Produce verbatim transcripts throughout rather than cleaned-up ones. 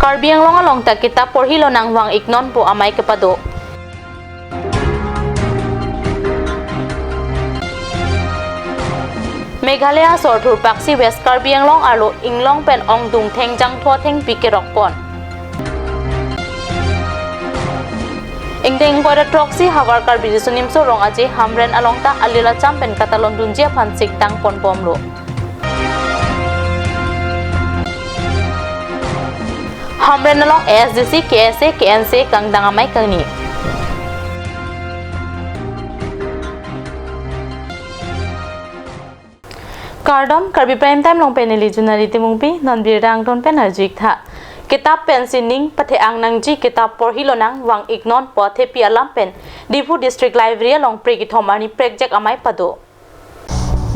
Karbi Anglong along ta kitap porhi lonang vang-iknon pu amei kepado. Meghalaya asor thurpaksi West Karbi Anglong arlo inglong pen ongdung thengjang tho thengpi kerok pon. Ingdeng ingkoi ra throksi havar Karbi Riso Nimso Rong Aje Hamren along ta alila cham pen katalon dunji aphan sik tang pon bomlo. Hamren along A S D C, K S A, K N C A kangdang amei kangni. Kardom, Karbi Prime Time along pen neli Junari Timungpi, non birta angton pen arju-ik tha. Kitap pensi ning pathe-ang nangji, kitap porhi lonang vang-iknon pu athepi alam pen Diphu District Library along phre kethom arni prekjak amei pado.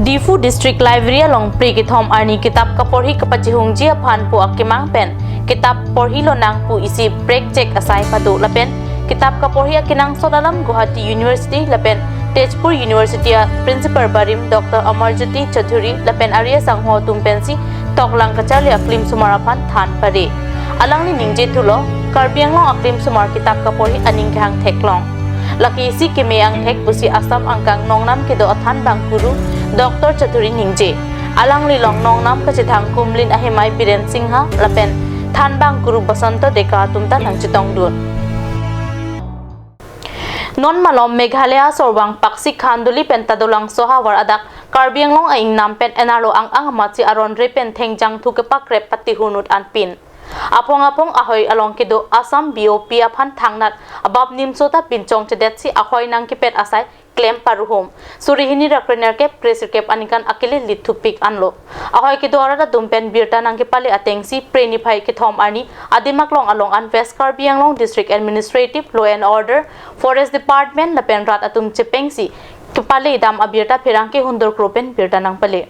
Diphu District Library along phre kethom arni kitap kaporhi kapachihungji aphan pu akemang pen kitap porhi lonang pu isi prekjak asai pado lapen kitap kaporhi akenangsot alam Guwahati University lapen Tezpur University a Principal Barim Doctor Amarjyoti Chaudhury lapen ari asangho atum pensi toklang kacharli aklimsomar aphan than pare. Alangli ningje thulo, Karbi Anglong aklimsomar kitap kaporhi aning kehang theklong. Lake isi keme angthek pusi Assam angkang nongnam kedo athanbang kuru Doctor Chaudhury ningje. Alangli along nongnam kachethang Kumlin ahemai Biren Singha lapen thanbang kuru Basanto Deka atum ta nangchetongdun. Non malom Meghalaya asor vangpaksi Khanduli pen Tadolangso havar adak Karbi Anglong a-ingnam pen inarlo ang-ang amatsi aron re pen thengjang thu kepakrep patihunut anpin. Aphong aphong ahoi along kedo Assam B O P aphan thangnat abap nimso ta pinchong chedetsi ahoi nangkepet asai klem paruhum. Suri hini ra krenerkep kresirkep aningkan akele lithupik anlo. Ahoi kedo arat atum pen birta nangkepale atengsi phre niphai kethom arni adim aklong along an West Karbi Anglong District Administrative Law and Order, Forest Department lapen rat atum chepengsi kepale dam abirta pherangke hundor kro pen birta nangpale.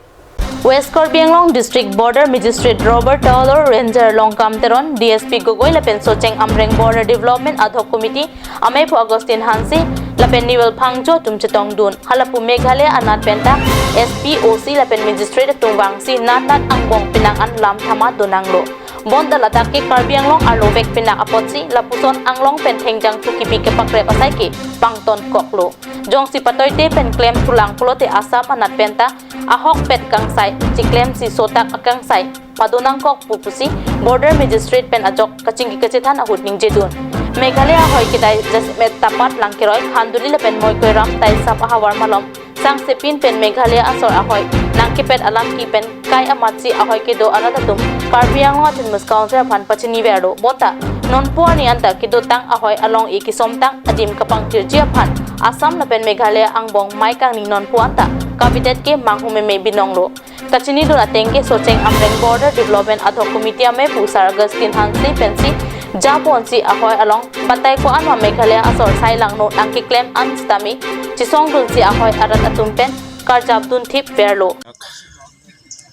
West Karbi Anglong District Border Magistrate Robert Taylor, Ranger Longkam Teron, D S P Gogoi lapen Socheng Amreng Border Development Ad Hoc Committee amei pu Augustine Hanse lapen Newell Phangcho atum chetongdun. Halapu Meghalaya anat penta S P, O C lapen Magistrate atum vangsi natnat angbong penang an lam thama donanglo. Bonta ladak ke Karbi Anglong arlovek penang apotsi lapuson anglong pen thengjang thu kipi kepakrep asai ke pangtonkoklo. Jongsi patoite pen klem thulang pulote Assam anat penta ahokpet kangsai chiklemsi sotak akangsai padonangkok pu pusi Border Magistrate pen ajok kachingki kachethan ahut ningjedun. Meghalaya ahoi kedai jasemet tapat lang keroi Khanduli lapen Moikoiram Taisap ahavar malom sangsepin pen Meghalaya asor ahoi nangkepet alam ki pen kai amatsi ahoi kedo arat atum Karbi Anglong Autonomous Council aphan pachiniverlo. Bonta nonpu arni anta kedotang ahoi along-i kesomtang adim kapangthirji aphan Assam lapen Meghalaya angbong mei kangni nonpu anta kavedet ke manghu meme binonglo. Kachinidun ateng ke Socheng Amreng Border Development Ad Hoc Committee amei pu Sar Augustine Hanse pensi japonsi ahoi along batai ko-an ma Meghalaya asor sai langno nangkeklem an sitame chisongdunsi ahoi arat atum pen karjapdun thipverlo.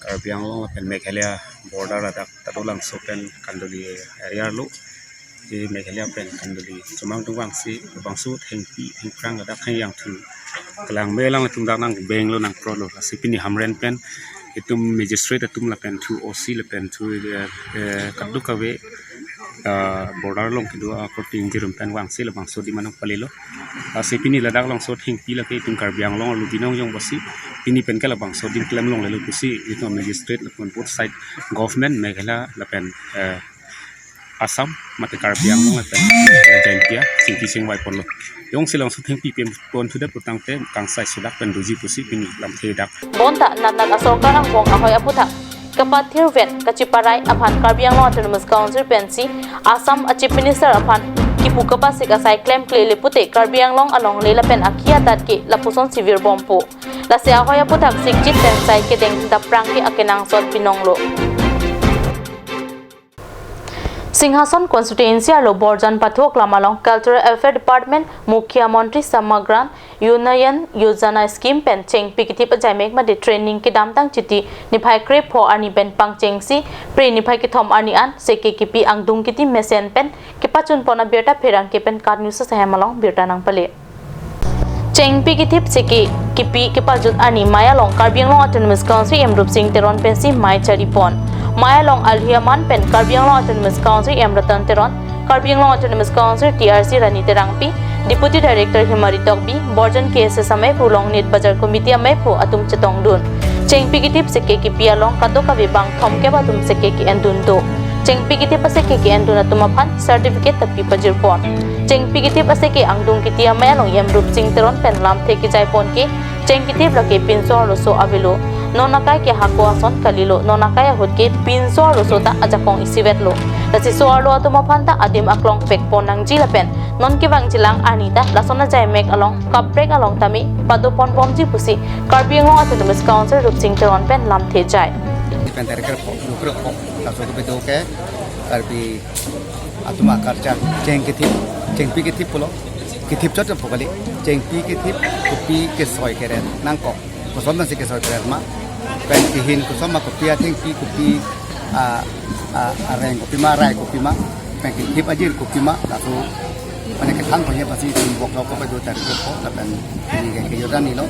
Karbi Anglong lapen Meghalaya border ladak Tadolangso pen Khanduli area arlo. Di Meghalaya pen Khanduli chomang dungvangsi bangso thengpi thengphrang ladak thengjang thu kelang melang latum dak nang benglo nang prolo. Lasi pini Hamren pen itum magistrate atum lapen thu O C lapen thu, eh, eh, kadokave, ah, border along kedo akorte ingjir atum pen vangsi labangso adim nangpalelo. Lasi pini ladak alongso thengpi lake itum Karbi Anglong arlo binong jong basi pini pen ke labangso adim klem longlelo pusi itum magistrate lapen both side government Meghalaya lapen, eh, Assam mate Karbi Anglong lapen Jaintia chingki chingvai ponlo. Jongsi labangso thengpi pen pon thudet putangte kangsai sodak pen doji pusi pini lamthe dak. Bonta natnat asorkar angbong ahoi aputhak kapathirvet kachiparai aphan Karbi Anglong Autonomous Council pensi Assam a Chief Minister aphan kipu kapasik asai klemklele pute Karbi Anglong alongle lapen akhi adat ke lapusonsi virbompo. Lasi ahoi aputhak sikjit pen sai kedeng daprang ke akenangsot binonglo. Singhason constituency arlo Borjan Pathu aklam along Cultural Affairs Department Mukhyamantri Samagra Unnayan Yojana scheme pen chengpi kithip ajaimek mate training kedamtang Chiti niphai krepho arni pen pangchengsi phre niphai kethom arni an seke kipi angdung kiti mesen pen kepachunpon abirta pherangke pen KAT News ahem along birta nangpale. Chengpi kithip seke kipi kepajut arni mei along Karbi Anglong Autonomous Council E M Rupsing Teron pensi mei charipon. Amei along alhi aman pen Karbi Anglong Autonomous Council M Ratan Teron, Karbi Anglong Autonomous Council T R C Rani Terangpi, Deputy Director Himari Tokbi, Borjan K S S amei pu Longnit Bazar Committee amei pu atum chetongdun. Chengpi kethip seke kipi along kadokave bang thomkep atum seke ke-endun do. Chengpi kethip aseke ke-endun atum aphan certificate ta pi pajirpon. Chengpi kethip aseke angdung kiti amei along M Rupsing Teron pen lamthe kejai pon ke, cheng kethip lake pinso arloso avelo. Non akai ke hako ason kalilo, non akai ahut ke pinso arloso ta ajakong isivetlo. Lasi so-arlo atum aphan ta adim aklong pekpon nangji lapen non kevangjilang arni ta lason ajai mek along kaprek along tame padoponbomji pusi Karbi Anglong Autonomous Council Rupsing Teron pen lamthe jai. Pen tarik kerpok, dua kerpok, laso kebedo ke Karbi atum a-culture, cheng kethip, chengpi kethip pulo, kethip chot chot pu kali, chengpi kethip, kopi kesoi keret nangkok, koson nasi kesoi keret ma, pen kehin koson ma kopi athengpi, kopi a, a, areng kopi ma, rai kopi ma, pen kethip ajir kopi ma, laso mane kethan punya pasi tim bok lo ko padu tarik ko, lapen ini ke keyodan ni lo,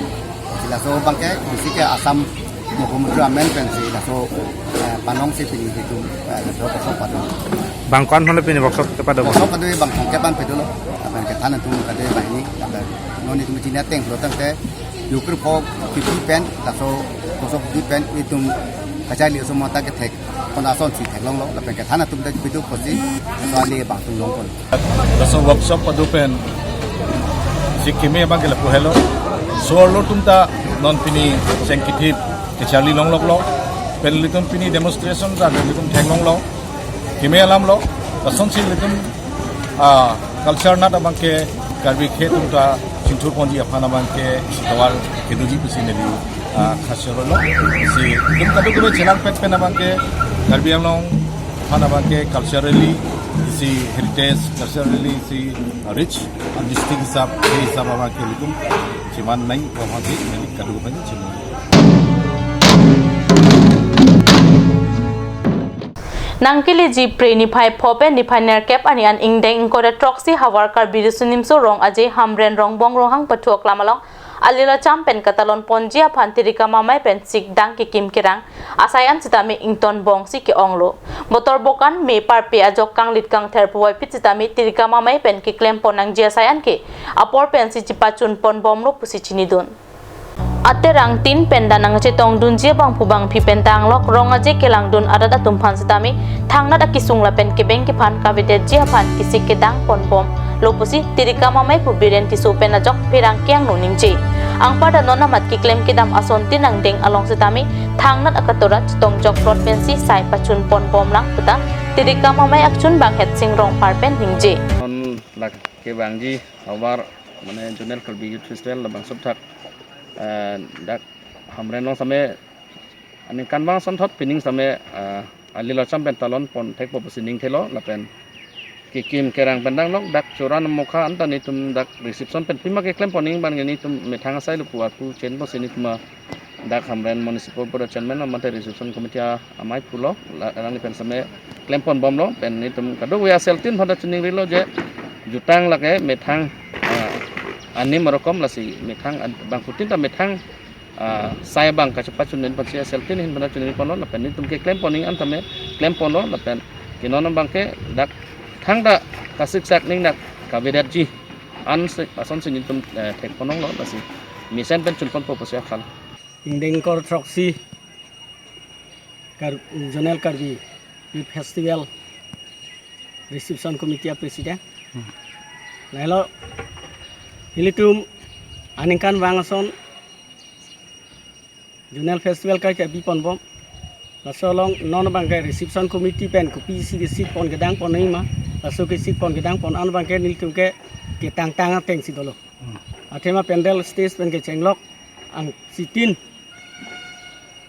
laso bangke, bisi ke Assam Mukhyamantri amen pensi laso, eh, panong si pini hitu, eh, laso workshop padun. Bang ko-an holo pini workshop kepadun? Workshop padun bang thomkep an padunlo. Lapen kethan atum kado bang ini, lapen non itum chini ateng pulo tangte, yukur po kipi pen, laso kosok kipi pen, itum kachali semua tak ketek, kon ason si theklonglo, lapen kethan atum ta pidu kosi, laso ali bang tum longkon. Laso workshop padu pen si kimi abang ke lapu helo. So-arlo atum ta non pini cheng kethip kacharli longloklo. Pen ilitum pini demonstration ta ilitum theklonglo. Kimi alamlo. Lasonsi ilitum, ah, culture nat abang ke Karbi akhei atum ta chingthur ponji aphan abang ke isi tovar kedoji pusi neli, ah, khasiorlo. Si ilitum kadokave chelangpet pen abang ke Karbi Anglong aphan abang ke culturally, isi heritage, culturally isi rich, and distinct hisab, he hisab abang ke ilitum chiman nai, wahang si neli kadokave chiman. Nangkeleji Phre niphai pho pen niphai nerkep arni an ingdeng ingkoi ra throksi havar Karbi Riso Nimso Rong Aje Hamren Rongbong Ronghang pathu aklam along alila cham pen katalon ponji aphan Tirikam Amei pen sikdang kekim kerang asai an sitame ingtonbong si ke-onglo. Botor bokan me parpe ajok kanglit kangther puvoiphit sitame Tirikam Amei pen keklem pon nangji asai an ke apor pensi chepachun ponbomlo pusi chinidun. Aterang tin pen danang chetongdunji abangphu bangphi pen tanglok Rong Aje kelangdun arat atum aphan sitame thangnat akesung lapen kebeng kephan kavedetji aphan kesik kedang ponbomlo pusi Tirikam Amei pu Biren Tisso pen ajok pherangke angno ningje. Anparta non amat keklem kedam asontin angdeng along sitame thangnat akatora chetong jokplot pensi sai pachun ponbomlang puta Tirikam Amei akchun bang Hetsing Rongphar pen ningje. Non lake bangji havar mane Zonal Karbi Youth Festival labangso athak, eh, dak Hamren along sitame aningkanvang asonthot pining sitame, eh, alila cham pen talon pon thekpo pusi ningthelo lapen kekim kerang pen danglok dak Choran Mokha anta nelitum dak reception pen pima keklem pon ning abang nelitum methang asai lo pu arpu chen pusi nelitum dak Hamren Municipal Board Chairman amate Reception Committee amei pulo, la-, alangli pen sitame klem ponbomlo, pen nelitum kadokave aseltin aphan ta chiningrilo je jutang lake methang, ah, anim arokom lasi methang ad-, bangphutin ta methang, ah, sai abang kachepachun pen pensi aseltin ahin aphan ta chiningri ponlo, lapen nelitum keklem pon ning an tame klem ponlo, lapen ke non abang ke dak thangta kasiksak ning dak kavedetji an si, asonsi nelitum, eh, thek ponlonglo, lasi mesen pen chun ponpo pusi akhal. Ingdeng ingkoi ra throksi Kar-, Zonal Karbi Youth Festival Reception Committee a-President. Hmm. Lahelo ilitum aningkanvang ason Zonal Festival kai kebi ponbom. Laso along non abang ke Reception Committee pen kopisi kesik pon kedang pon nangji ma. Laso kesik pon kedang pon an abang ke nelitum ke ketangtang atengsi dolo. Hmm. Athema pandal stage pen kechenglok angsitin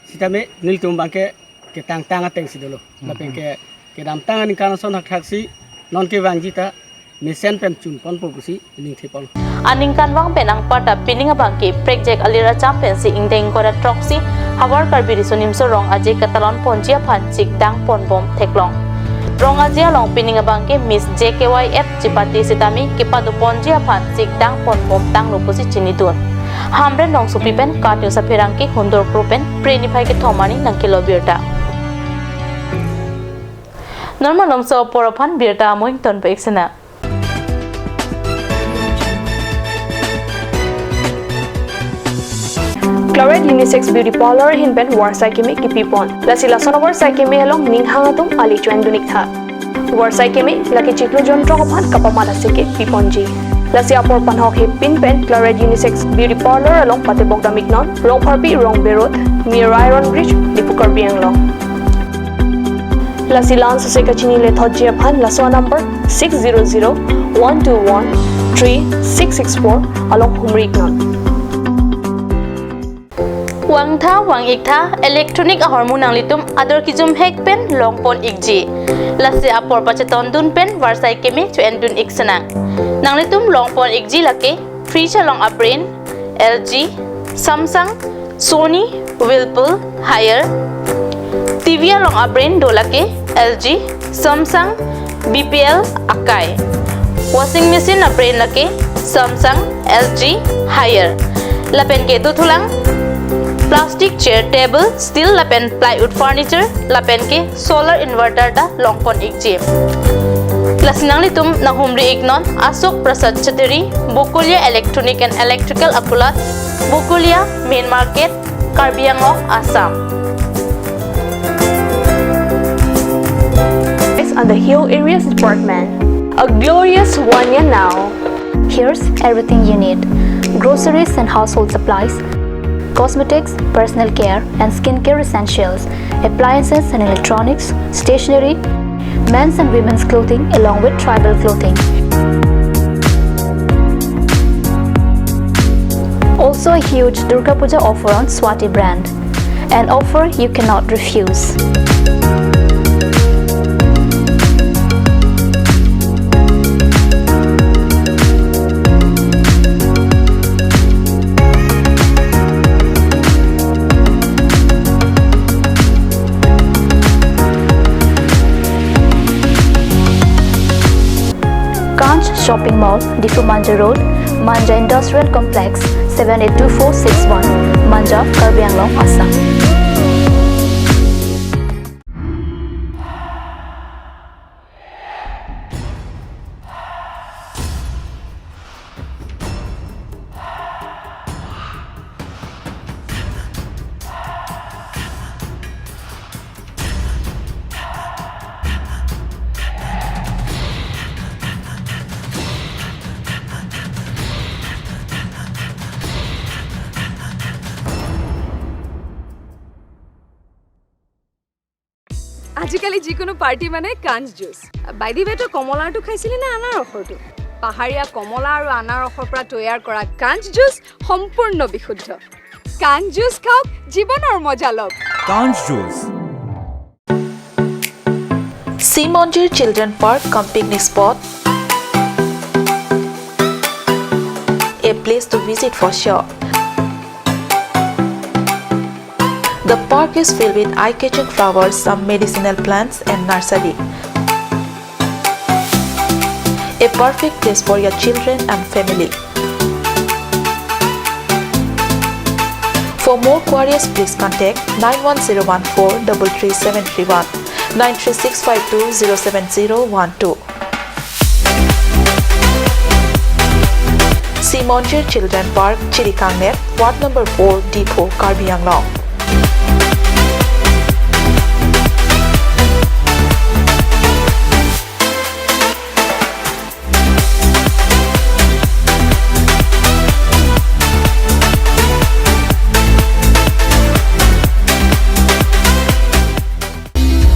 sitame nelitum abang ke ketangtang atengsi dolo. Hmm. Lapen ke kedamtang aningkan ason thakthaksi non kevangji ta mesen pen chun ponpo pusi ningthepon. Aningkanvang pen anparta pining abang ke prekjak alila cham pensi ingdeng ingkoi ra throksi havar Karbi Riso Nimso Rong Aje katalon ponji aphan sikdang ponbom theklong. Rong Aje along pining abang ke Miss J K Y F chepate sitame kepado ponji aphan sikdang ponbom tanglo pusi chinidun. Hamren Rongsopi pen KAT News apherangke Hundor Kro pen Phre niphai kethom arni nangkelo birta. Non malomso apor aphan birta amoing ton pa-ik sena. Claret Unisex Beauty Parlour ahin pen varsai keme kipipon. Lasi lason avarsai keme along ning hang atum ali cho-en dun-ik tha. Varsai keme lake chiklo jonthrok aphan kapamat asai ke piponji. Lasi apor panhok hepin pen Claret Unisex Beauty Parlour along patebok dam-iknon, Rongpharpi Rongbe Road, near Iron Bridge, Diphu, Karbi Anglong. Lasi la-an sose kachinine thotji aphan laso number six zero zero one two one three six six four along humri-iknon. Vangtha vang-iktha electronic ahormu nanglitum ador kejumhek pen longpon-ikji. Lasi apor pachetondun pen varsai keme cho-en dun-ik senang. Nanglitum longpon-ikji lake fridge along a-brand L G, Samsung, Sony, Whirlpool, Haier. T V along a-brand do lake L G, Samsung, B P L, Akai. Washing machine a-brand lake Samsung, L G, Haier. Lapen ke dothulang plastic chair, table, steel lapen plywood furniture, lapen ke solar inverter ta longpon-ikji. Lasi nanglitum nanghumri-iknon Ashok Prasad Chattery, Bokolia Electronic and Electrical Akulat, Bokolia Main Market, Karbi Anglong, Assam. It's on the Hill Areas Department. A glorious one year now. Here's everything you need: groceries and household supplies, cosmetics, personal care and skincare essentials, appliances and electronics, stationery, men's and women's clothing, along with tribal clothing. Also a huge Durga Puja offer on Swati brand. An offer you cannot refuse. Kanch Shopping Mall, Diphu Manja Road, Manja Industrial Complex, seven eight two four six one, Manja, Karbi Anglong, Assam. আজিকালি যিকোনো পাৰ্টি মানে কাঞ্চ জুচ। বাইদেৱেতো কমলাৰটো খাইছিলে নে আনাৰসৰটো? পাহাৰীয়া কমলা আৰু আনাৰসৰ পৰা তৈয়াৰ কৰা কাঞ্চ জুচ সম্পূৰ্ণ বিশুদ্ধ। কাঞ্চ জুচ খাওক, জীৱনৰ মজা লওক। Kanch Juice. Simonjir Children Park cum picnic spot, a place to visit for sure. The park is filled with eye-catching flowers, some medicinal plants and nursery. A perfect place for your children and family. For more queries, please contact nine one zero one four double three seven three one, nine three six five two zero seven zero one two. Simonjir Children Park, Chirikangnep, Ward number four, Diphu, Karbi Anglong.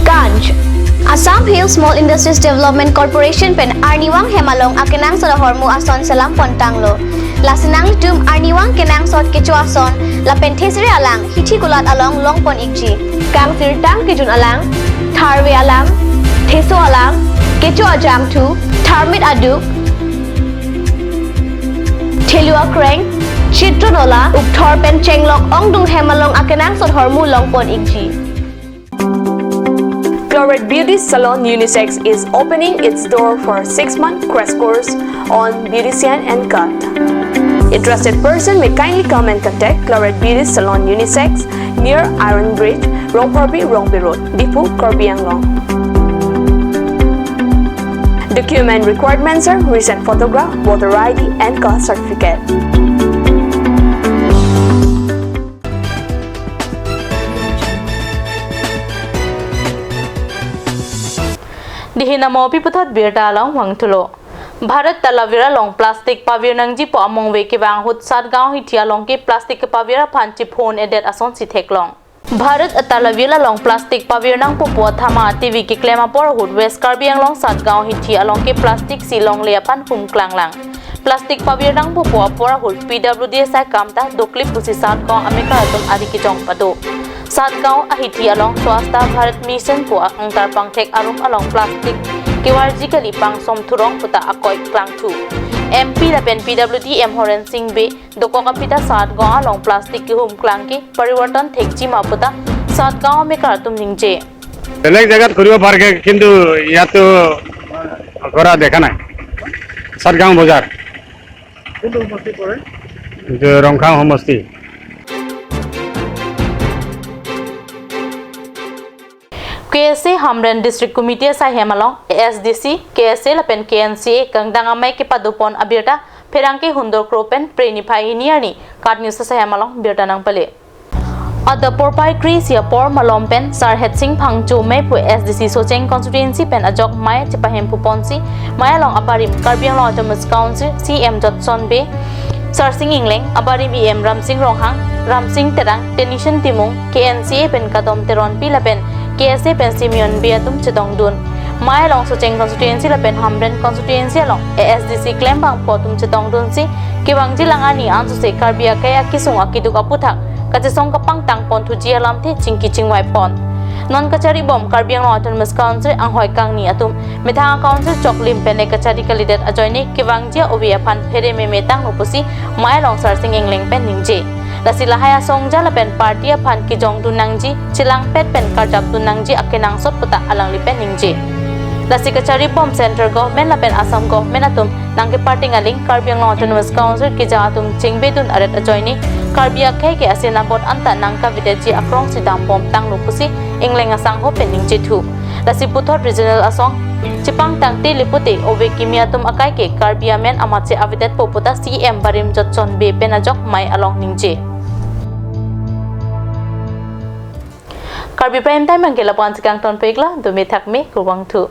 Kanch, Assam Hill Small Industries Development Corporation pen arnivang hem along akenangsot ahormu ason selam pontanglo. Lasi nanglitum arnivang kenangsot kecho ason lapen thesere alang hithi kulat along longpon-ikji. Kangsirtang kejun alang, tharve alang, theso alang, kecho ajangthu, tharmit aduk, thelu akreng, chitron ola, ukthor pen chenglok ongdung hem along akenangsot ahormu longpon-ikji. Claret Beauty Salon Unisex is opening its door for six-month crash course on beautician and cut. Interested person may kindly come and contact Claret Beauty Salon Unisex near Iron Bridge, Rongpharpi, Rongbe Road, Diphu, Karbi Anglong. Document requirements are recent photograph, voter I D and caste certificate. Dihin amo pi puthot birta along vangthulo. Bharat Talavir along plastic pavir nangjipo among ve kevang ahut Satgaon hithi along ke plastic kepavir aphan chiphon-edet asonsi theklong. Bharat Talavir along plastic pavir nangpopo athama T V keklem apor ahut West Karbi Anglong Satgaon hithi along ke plastic si longle aphan humklanglang. Plastic pavir nangpopo apor ahut P W D asai kam ta doklip pusi Satgaon amekar atum ari kejong pado. Satgaon ahithi along Swachhata Bharat Mission pu angtar pangthek arum along plastic kevarji kali pangsom thurong puta akoi klangthu. M P lapen P W D M Horen Sing Bey dokok aphi ta Satgaon along plastic kehumklang ke parivartan thekji ma puta Satgaon amekar atum ningje. বেলেগ জেগাত কৰিব পাৰেগে, কিন্তু ইয়াততো কৰা দেখা নাই। সাতগাঁও বজাৰ। কোনটো সমষ্টি পৰে? এইটো ৰংখাং সমষ্টি। K S A Hamren District Committee asai hem along A S D C, K S A lapen K N C A kangdang amei kepadopon abirta pherangke hundor kro pen Phre niphai hini arni KAT News asai hem along birta nangpale. Adap porphai kre-isi apor malom pen Sar Hetsing Phangcho mei pu A S D C Socheng constituency pen ajok mei chepahemphuponsi mei along abarim Karbi Anglong Autonomous Council C E M Jotson Bey, Sarsing Engleng, abarim E M Ramsing Ronghang, Ramsing Terang, Tenison Timung, K N C A pen Kadom Teronpi lapen K S A pen Simeon Bey atum chetongdun. Mei along Socheng constituency lapen Hamren constituency along A S D C klembangpo atum chetongdunsi kevangjilang arni ansose Karbi akai akesung akeduk aputhak kachesong kapangtangponthuji alamthe chingki chingvaipon. Non kacharibom Karbi Anglong Autonomous Council anghoi kangni atum methang a-council choklim pen ne kachari kalidet ajoine kevangji a-ove aphan phere meme tanglo pusi mei along Sarsing Engleng pen ningje. Lasi lahai asongja lapen party aphan kejongdun nangji, chelangpet pen karjapdun nangji akenangsot puta alangli pen ningje. Lasi kacharibom Central Government lapen Assam Government atum nangkeparting aling Karbi Anglong Autonomous Council keja atum chingbedun aret ajoine Karbi akhei ke asin abot anta nangkavedetji akrongsi dambom tanglo pusi Engleng asangho pen ningjethu. Lasi puthot regional asong chepangtangte le pute ove kimi atum akai ke Karbi amen amatsi avedetpo puta C E M barim Jotson Bey pen ajok mei along ningje. Karbi Prime Time abangke lapu-an si kangtonpiklo, dome thakme, kurvangthu.